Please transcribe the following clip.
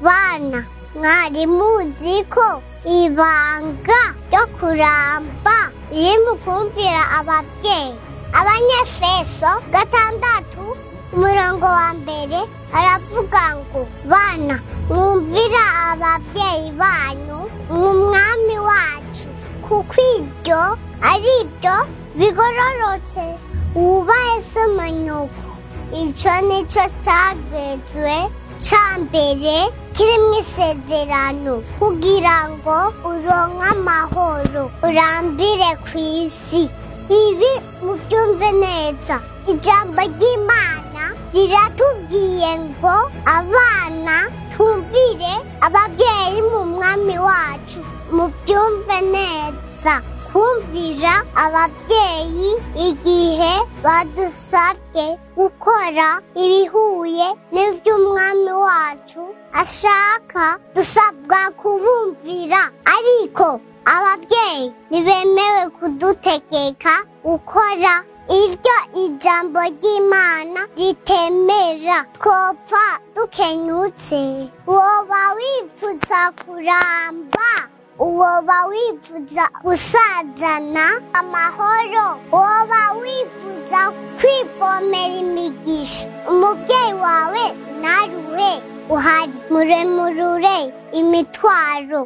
Bana, mwari muzi ko ibanga ryo kuramba riri mu kumvira ababyeyi? Abanyefeso 6:1 aravuga ngo: "Bana, mwumvira ababyeyi banyu mu Mwami wacu, kuko ibyo ari byo bigororotse. Wubahe so na nyoko, ico nico cagezwe ca mbere kirimwo isezerano, kugira ngo uronke amahoro, urambire ku isi." Ibi muvyumve neza. Ijambo ry'Imana riratubwiye ngo abana twumvire ababyeyi mu Mwami wacu. Mubyumve neza. Kumvira ababyeyi igihe badusabye gukora ibihuye n'ivy'Umwami wacu ashaka, dusabwa kubumvira. Ariko ababyeyi ntibemewe kudutegeka gukora ibyo ijambo ry'Imana ritemera. Twopfa dukenyutse. Woba wifuza kuramba? Woba wifuza gusazana amahoro? Woba wifuza kwivomera imigisha? Umubyeyi wawe naruhe uhari, muremurure imitwaro.